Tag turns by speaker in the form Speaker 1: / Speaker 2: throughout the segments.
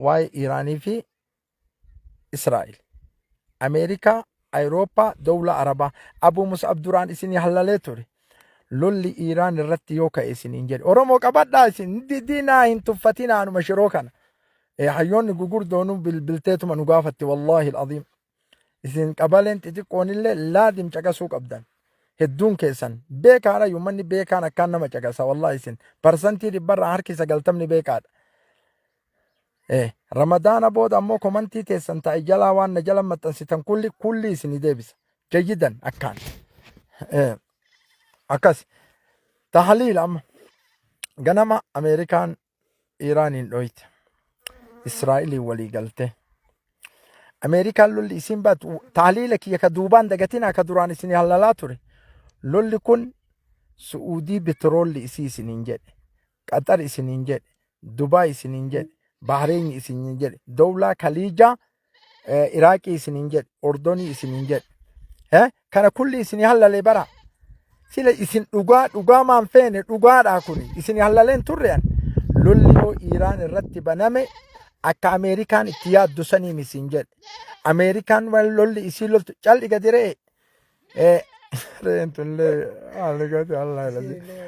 Speaker 1: Waa'ee Iiraanii fi Israa'el. Ameerikaa, Awurooppaa, dowla Arabaa. Abuu Mus'ab duraan isinii hallalee ture. Lolli Iiraan irratti yoo ka'e isiniin jedhe. Oromoo qabadhaa isin didinaa hin tuffatinaa anuma shiroo kana. Hayyoonni gugurdoonuu bilbilteetuma nu gaafatti wallaahi al-aziim. Isin qabaleen xixiqqoonillee laadim caqasuu qabdan. Hedduun keessan beekaadha uummanni beekaan akkaan nama caqasa wallaahi isin parsantii dhibbarraa harki sagaltamni beekaadha. Ramadaana booda ammoo komantii teessan taa'e jalaa waan na jala maxxansitan kulli kulli isinii deebisa. Jayyidan akkaan. Akkas. Tahliil amma ganama Ameerikaan Iiraaniin dhoyte. Israa'eliin walii galte. Ameerikaan lolli isiin baatu tahliila kiyya ka duubaan dagatinaa ka duraan isinii hallalaa ture. Lolli kun Su'uudii bitroolli isii isiniin jedhe. Qaxar isiniin jedhe. Dubaay isiniin jedhe, Bahreenyi isiniin jedhe, Dowlaa Kaliijaa Iraaqii isiniin jedhe, Ordonii isiniin jedhe. Kana kulli isinii hallalee bara. Sila isin dhugaa dhugaa maan feene dhugaadhaa kuni isinii hallaleen turre an. Lolli yoo Iiraan irratti baname akka Ameerikaan itti yaaddu saniin isin jedhe. Ameerikaan waan lolli isii loltu cal'i gadi re'e. Re'een tunillee haalli gadi Allah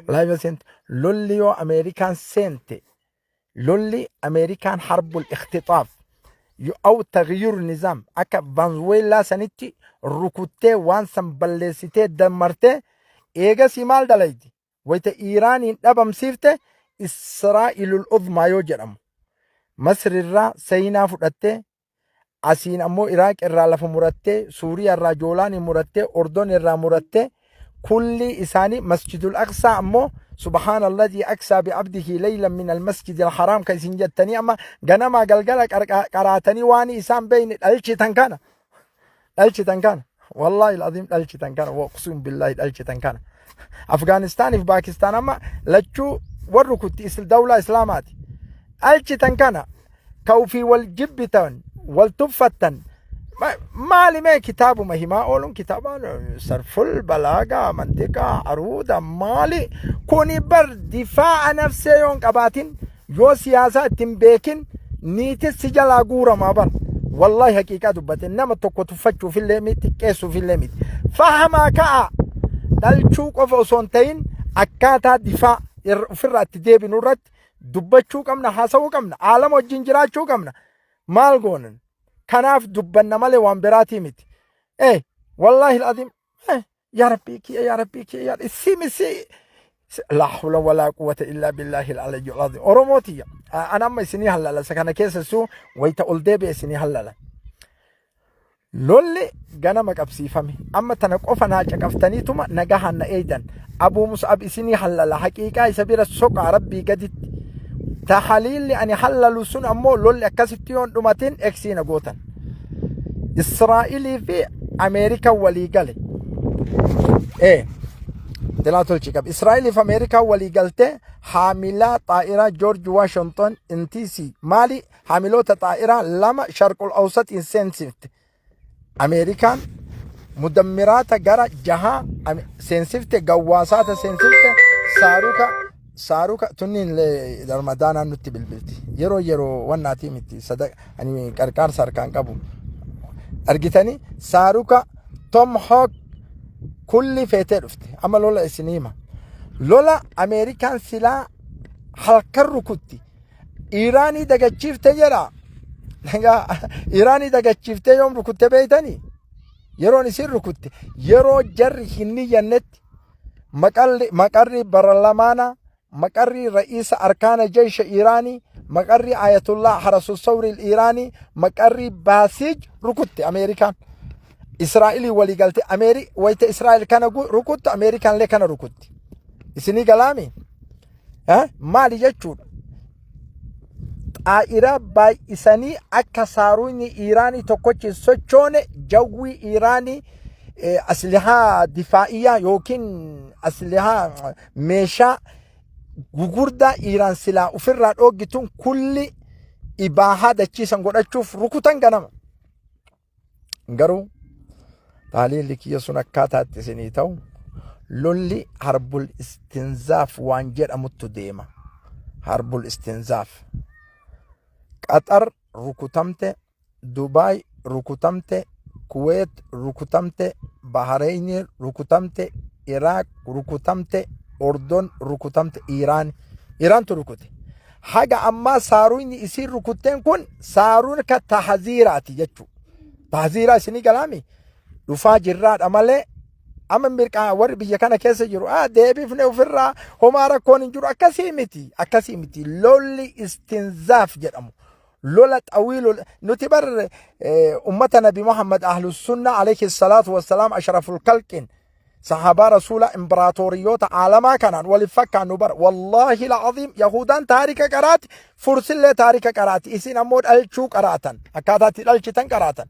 Speaker 1: laayiva seente. Lolli yoo Ameerikaan seente lolli Ameerikaan harbul ikhtixaaf aw taghyir nizaam akka Vanzuweellaa sanitti rukuttee waan san balleessitee dammartee eegasii maal dalaydi? Wayita Iiraaniin dhabamsiifte Israa'ilul Uzmaa yoo jedhamu Masrirraa Sayinaa fudhattee asiin ammoo Iraaq irraa lafa murattee, Suuriyaa irraa Joolaanii murattee, Ordon irraa murattee, kulli isaanii Masjidul Aqsaa ammoo subhaanalladhii aqsaa bi'abdihi laylan min almasjidil haraam kan isin jettanii amma ganamaa galgala qaraatanii waan isaan beeyne dhalchitan kana dhalchitan kana wallaahi al'aziim dhalchitan kana waqsuun billaahi dhalchitan kana Afgaanistaaniif Paakistaan amma lachuu warri kutti dawlaa islaamaati dhalchitan kana ka ufii wal jibbitan wal tuffattan maali mee kitaabuma himaa ooluun kitaabaan sarful balaagaa mantiqaa aruuda maali kuni bar difaa'a nafsee yoon qabaatin yoo siyaasaa ittiin beekin niitis si jalaa guuramaa bar wallaahi haqiiqaa dubbate nama tokko tuffachuufillee miti xiqqeessuufillee miti fahamaa ka'a dhalchuu qofa osoo hin ta'in akkaataa difaa ofirraa itti deebinu irratti dubbachuu qabna haasa'uu qabna aalama wajjin jiraachuu qabna maal goonan kanaaf dubbanna malee waan biraatii miti eh wallaahi alazim eh yaa rabbii kiyya yaa rabbii kiyya yaa issi misi laa hawla walaa quwwata illaa billaahi al-aliyyil azim oromoo tiyya an amma isinii hallala isa kana keessa suu wayita ol deebi'e isinii hallala Lolli ganama qabsiifame. Amma tana qofa naa caqaftaniituma nagahaan na eeydan. Abuu Mus'ab isinii hallala. Haqiiqaa isa bira soqaa Rabbii gaditti. Ta haliilli ani hallalu sun ammoo lolli akkasitti yoon dhumatin eksii na gootan. Israa'ilii fi Ameerikaan walii gale. Ee. Dilaa tolchi qaba. Israa'ilii fi Ameerikaan walii galtee haamilaa xaa'iraa Joorji Waashington NTC maali Haamiloota xaa'iraa lama Sharqul Awsaxiin seensifte. Ameerikaan mudammiraata gara jahaa seensifte, gawwaasaata seensifte, saaruka saaruka tunniin illee ramadaanaan nutti bilbilti. Yeroo yeroo wannaatii miti sadaqa ani qarqaarsa harkaan qabu. Argitanii saaruka Tom Hawk kulli feetee dhufte. Amma lola isinii hima. Lola Ameerikaan silaa halkan rukutti. Iiraanii dagachiifte jedha. Egaa Iiraanii dagachiiftee yoom rukutte beeytanii? Yeroon isin rukutte yeroo jarri hin niyyannetti maqalli maqarri barlamaana maqarri ra'iisa arkaana jeesha Iiraanii maqarri ayatullah harasu sawri Iiraanii maqarri baasiij rukutte Ameerikaan. Israa'ilii walii galte Ameeri wayita Israa'el kana rukuttu Ameerikaan illee kana rukutti. Isinii galaami? Maali jechuudha? Xaa'iraa baay'isanii akka saaruunyi Iiraanii tokkochi hin sochoone jawwii Iiraanii aslihaa difaa'iyyaa yookiin aslihaa meeshaa gugurdaa Iiraan silaa ofirraa dhooggituun kulli ibaahaa dachiisan godhachuuf rukutan ganama. Garuu taaliilli kiyya sun akkaataatti isinii ta'u lolli harbul istinzaaf waan jedhamuttu deema. Harbul istinzaaf. Qaxar Rukutamte, Dubaay rukutamte, Kuweet rukutamte, Bahareyni rukutamte, Iraaq rukutamte, Ordon rukutamte, Iiraan. Iiraantu rukute. Haga ammaa saaruun isiin rukutteen kun saaruun ka tahaziiraati jechuudha. Tahaziiraa isinii galaami? Dhufaa jirraadha malee amma mirqaa warri biyya kana keessa jiru deebifne ofirraa homaa rakkoon hin jiru, akkasii miti, akkasii miti. Lolli istinzaaf jedhamu lola xawiilul nuti bar ummata Nabi Muhammad, ahlus sunna alayhi salaatu wassalaam, ashraful kalqin, sahaabaa rasuula, imbaraatoriyoota aalamaa kanaan waliif fakkaannu bara. Wallaahi la'aziim, yahudaan taarika qaraati, fursillee taarika qaraati, isin ammoo dhalchuu qaraatan, akkaataa itti dhalchitan qaraatan,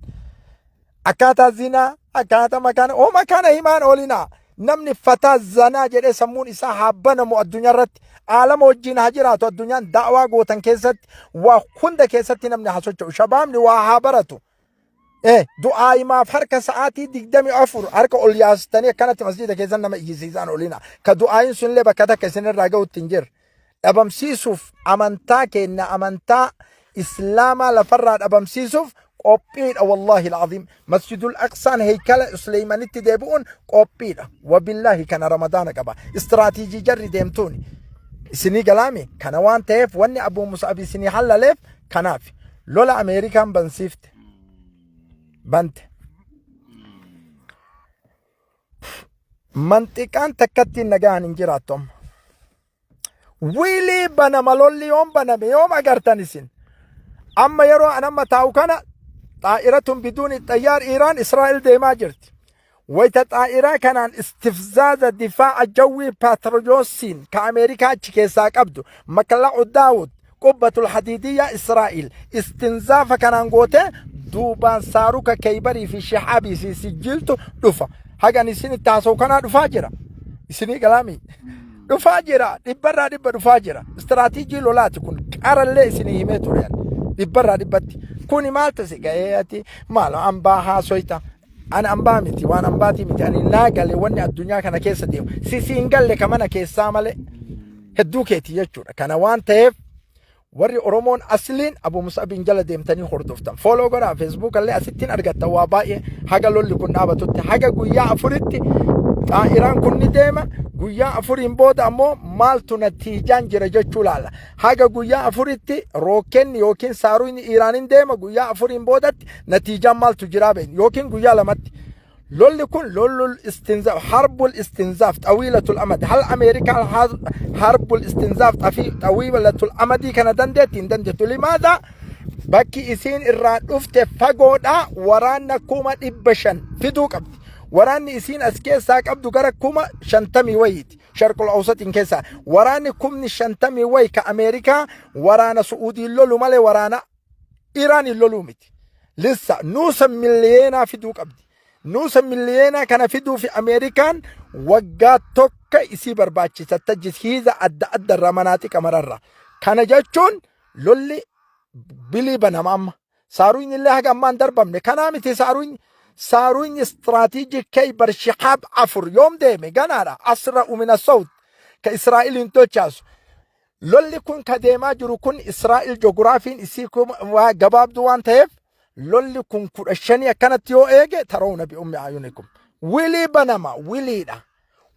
Speaker 1: akkaataa zinaa, akkaataa makaana oo makaana himaan oolinaa. Namni fataa zanaa jedhee sammuun isaa haa banamu, addunyaa irratti aalama wajjin haa jiraatu. Addunyaan da'waa gootan keessatti, waa hunda keessatti namni haa socho'u, shabaabni waa haa baratu. Du'aayimaaf harka sa'aatii 24 harka ol yaastanii akkanatti masjiida keessan nama iyyisiisaan olina. Ka du'aayin sunillee bakka takka isinirraa ga'utti hin jirre. Dhabamsiisuuf amantaa keenya, amantaa islaamaa lafarraa dhabamsiisuuf qophiidha, wallaahi al'aziim. Masjidul Aqsaan heykala Suleymanitti deebi'uun qophiidha. Wabillaahi kana Ramadaana qaba. Istiraatiijii jarri deemtuuni. Isinii galaami kana waan ta'eef wanni Abuu Mus'ab isinii hallaleef kanaaf. Lola Ameerikaan bansiifte. Bante. Manxiqaan takkattiin nagaan hin jiraattu amma. Wiilii banama, lolli yoom baname yoom agartan isin? Amma yeroo an amma taa'u kana xaa'iratun biduun xayyaar Iiraan Israa'el deemaa jirti. Wayita xaa'iraa kanaan istifzaaza difaa'a jawwii paatriyoosiin ka Ameerikaa achi keessaa qabdu, makla'u Daawud, qubbatul hadiidiyyaa Israa'el istinzaafa kanaan gootee duubaan saaruka Keeybarii fi Shihaabii fi Sijjiiltu dhufa. Hagan isin itti haasa'u kanaa dhufaa jira. Isinii galaamii? Dhufaa jira. Dhibbarraa dhibba dhufaa jira. Istiraatiijii lolaati kun, qarallee isinii himee ture ani. Dhibbarraa dhibbatti. Kuni maal tase ga'ee ati maal ambaa haasoyta? Ani ambaa miti, waan ambaatii miti. Ani naa gale wanni addunyaa kana keessa deemu. Sisi hin galle ka mana keessaa malee. Hedduu keeti jechuudha. Kana waan ta'eef warri Oromoon asliin Abu Mus'abiin jala deemtanii hordoftan. Follow godhaa, Facebook illee asittiin argattan waa baay'ee. Haga lolli kun dhaabatutti, haga guyyaa 4tti xaa'iraan kun ni deema. Guyyaa 4n booda ammoo maaltu natiijaan jira jechuu laala. Haga guyyaa 4tti rookenni yookiin saaruun Iiraanin deema, guyyaa 4n boodatti natiijaan maaltu jiraa beekna, yookiin guyyaa 2tti. Lolli kun lollul istinzaaf, harbul istinzaaf xawiilatul amad. Hal Ameerikaan harbul istinzaaf xawiilatul amadii kana dandeetti? Hin dandeettu. Limaadha? Bakki isiin irraa dhufte fagoodha, waraanna 500,000 fiduu qabdi. Waraanni isiin as keessaa qabdu gara 50,000 wayiiti. Sharqul Awsatiin keessaa waraanni 50,000 wayi ka Ameerikaa waraana Su'uudiin lolu malee waraana Iraan hin loluu miti. Lissa nuusa milliyeenaa fiduu qabdi. Nuusa milliyeenaa kana fiduu fi Ameerikaan waggaa tokko isii barbaachisa. Tajjisiiza adda adda irraa, manaaxiqa mararraa. Kana jechuun lolli bilii banama amma. Saaruun illee haga ammaa hin darbamne. Kanaa miti saaruun, saaruun istiraatiijii Keybar Shihaab 4 yoom deeme ganaadha. Asra umina sawt ka Israa'eliin tolchaasu. Lolli kun ka deemaa jiru kun Israa'el jogiraafiin isii waa gabaabduu waan ta'eef lolli kun 15 akkanatti yoo eege tarawna bi ummi ayunikum. Wilii banama, wiliidha.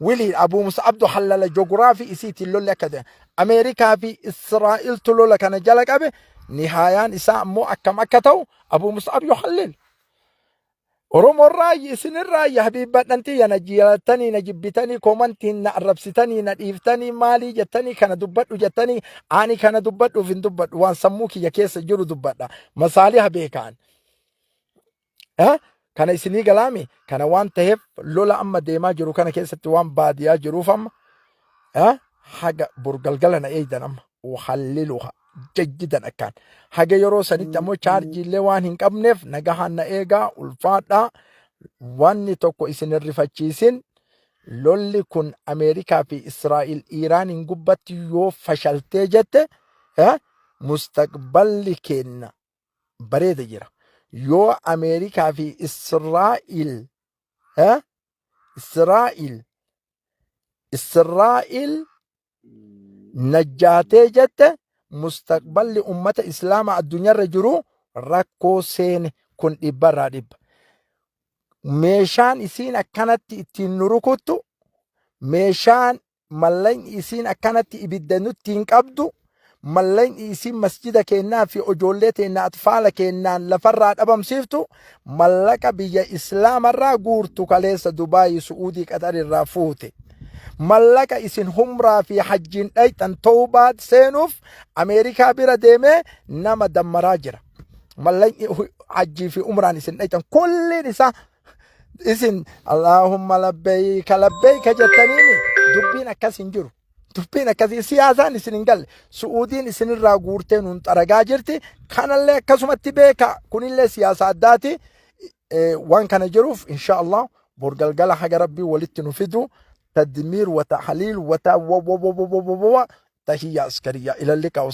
Speaker 1: Wiliidha. Abuu Mus'abdu hallala jogiraafii isiitiin lolli akka ta'e. Ameerikaa fi Israa'eltu lola kana jala qabe, nihaayaan isaa ammoo akkam akka ta'u Abuu Mus'ab yuhallil. Oromoon raayyi isin raayyi habiibbadhan tiyya, na jaalatanii na jibbitanii, koomantiin na arrabsitanii na dhiiftanii, maalii jettanii, kana dubbadhu jettanii, ani kana dubbadhuuf hin dubbadhu, waan sammuu kiyya keessa jiru dubbadha, masaaliha beekaan. Kana isinii galaami? Kana waan ta'eef lola amma deemaa jiru kana keessatti waan baadiyaa jiruuf amma haga burgalgala na eeydan amma uhalliluha jajjidan akkaan. Haga yeroo sanitti ammoo chaarjiillee waan hin qabneef nagahaan na eegaa, ulfaadhaa. Wanni tokko isin hin rifachiisin. Lolli kun Ameerikaa fi Israa'el Iiraaniin gubbatti yoo fashaltee jette, mustaqballi keenna bareeda jira. Yoo Ameerikaa fi Israa'el Israa'el Israa'el najjaatee jette, mustaqballi ummata islaama addunyaarra jiru Rakkoo seene kun dhibbarraa dhibba. Meeshaan isiin akkanatti ittiin nu rukuttu, meeshaan mallaqni isiin akkanatti ibidda nutti hin qabdu, mallaqni isiin masjida keennaa fi ojoollee teenna atfaala keennaan lafarraa dhabamsiiftu, mallaqa biyya islaamarraa guurtu kaleessa Dubaayii, Su'uudii, Qaxar irraa fuute. Mallaqa isin humraa fi hajjiin dhayxan tawbaa seenuuf Ameerikaa bira deemee nama dammaraa jira. Mallaqni hajjii fi umraan isin dhayxan kulliin isaa isin Allaahumma labbeeyka labbeeyka jettaniini dubbiin akkas hin jiru. Dubbiin akkasii siyaasaan isin hin galle. Su'uudiin isinirraa guurtee nuun xaragaa jirti. Kanallee akkasumatti beeka. Kunillee siyaasa addaati. Waan kana jiruuf insha Allah bor galgala haga rabbii walitti nu fidu tadmiir wa tahliil wa ta wa wa wa wa wa wa tahiyya askariya ila liqa.